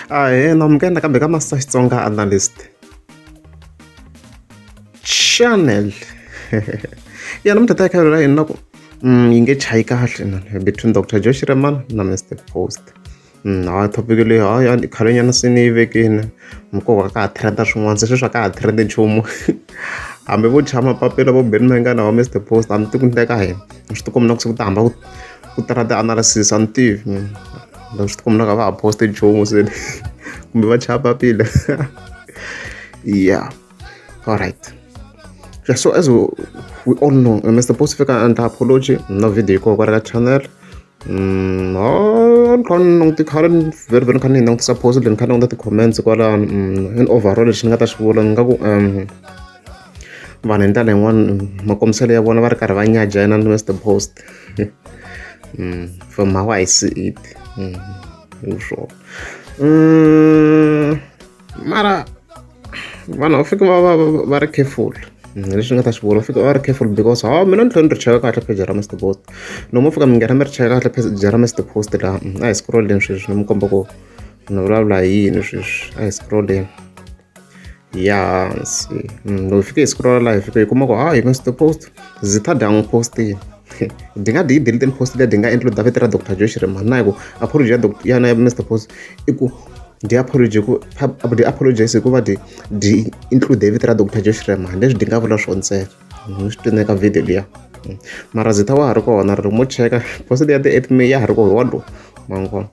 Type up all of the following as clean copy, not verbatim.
Ahee, namukela nakambe ka Master Xitsonga Analyst Channel. Ya namuntlha ta kha ra hina ku yi nge chayi kahle na between Dr. Joe Shirimani na Mr Post. Hayi topic leyi hayi khale nyana se ni yi vekile hikuva ka ha trend-a swin'wana se sweswi a ka ha trend-i nchumu hambi vo chaya mapapila vo Benny Mayengani wa Mr Post a ni tivi ku endleka yini swi tikomba na ku se ku ta hamba ku tala ti-analysis a ni tivi mina swi tikomba na ku a va ha post-i nchumu se kumbe va chaya papila yeah alright yeah, so as we all know Mr Post fika a endla apology na video yi kona kwala ka channel. Ni kha ni languti khale ni vhele ni kha ni langutisa post ni kha ni languta ti-comments kwalano in overall lexi ni nga ta xi vula ni nga ku vanhu hi ndlela yin'wani makombiselo ya vona va ri karhi va nyaja na Mister Post from how I see it hi swona mara vanhu va fike va va va ri careful leswi nga ta swi vula va fika va ri careful because ha mina ni tlhela ni ri cheka kahle page ra Mister Post loko mo fika mi nghena mi ri cheka kahle page ra Mister Post laha a hi scroll-eni sweswi ni mi komba ku ni vulavula hi yini sweswi a hi scroll-eni ya se loko hi fike hi scroll laha hi fika hi kuma ku hayi Mister Post Zitha dya n'wi postini dyi nga dyi yi delete post liya dyi nga include vito ra Doctor Joe Shirimani na hi ku apology ya ya ya Mister Post i ku dyi apology ku dyi apologize hikuva dyi dyi include vito ra Doctor Joe Shirimani leswi dyi nga vula swona ntsena ni swi twile ka video liya mara Zitha wa ha ri kona ri mo cheka post liya ti-eight May ya ha ri kona wa lowu ma n'wi vona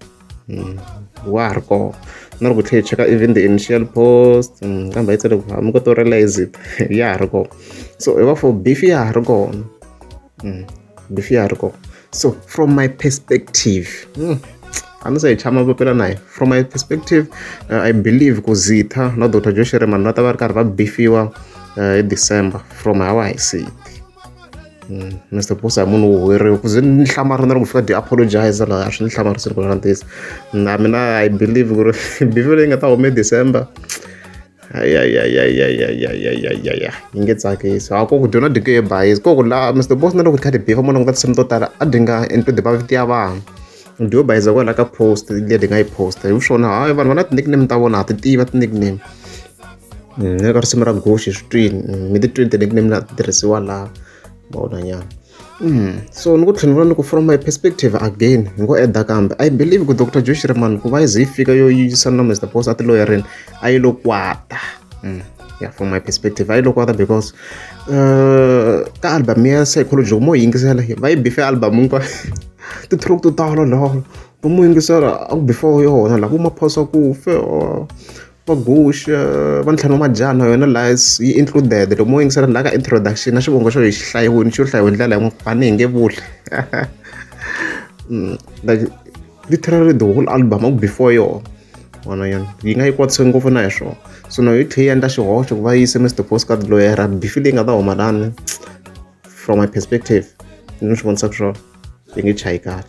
wa ha ri kona na loko tlhela hi cheka even the initial post kambe yi tsale ku hambi ko to realize it ya ha ri kona so hi va for beef ya ha ri kona beef ya ha ri kona so from my perspective a ni se hi chama papila na hi from my perspective I believe ku Zitha na Doctor Joe Shirimani va ta va ri karhi va beefiwa hi December from how I see it. Mr Post a hi munhu wo huweriwa ku ze ni hlamari na loko fika dyi apologize laha a swi ni hlamarisile ku ntiyiso na mina I believe ku ri beef leyi nga ta huma hi December ayayayayayayayayaya yi nge tsakisi a ko ku dyona dyi nge bayisi ko ku laha Mr Post na loko ti kha ti beef mo languta tinsimu to tala a dyi nga include mavito ya vanhu dyo bayiza kwala ka post leyi dyi nga yi post hi swona hayi vanhu va na ti-nickname ta vona ha ti tiva ti-nickname na le ka risimu ra guxe swi twini mi ti twini ti-nickname la ti tirhisiwa laha vona nyana so ni ku tlhela ni vula ni ku from my perspective again hi ngo eda kambe I believe ku Doctor Joe Shirimani ku va yi ze yi fika yo yisa na Mister Post a tiloyereni a yi lo kwata yeah from my perspective a yi lo kwata because ka album ya Psychology loko mo yi yingisela va yi bife album hinkwayo ti-track to tala laha loko mo yingisela a ku before yona laha vo Maphosa ku fe va guxe va ntlhanu wa majaha na yona laha yi included loko mo yingisela laha ka introduction na xivongo xo hi xi hlayiwini xo hlayiwa hi ndlela yin'wana a ni hi nge vuli like literally the whole album a ku before yona vona yona yi nga yi kwatise ngopfu na hi swona so na yi tlhe yi endla xihoxo ku va yise Mister Post ka loyera beef leyi nga ta huma lani from my perspective ni swi vonisaka swona yi nge chayi kahle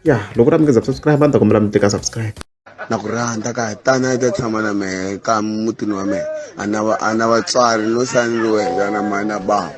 ya loko ra mi nge subscribe a ni ta kombela mi tika subscribe. Na ku rhandza ka tana i ta tshama na mehe ka mutini wa mehe a na a na vatswari no sala ni ri wexe a na mhani na bava.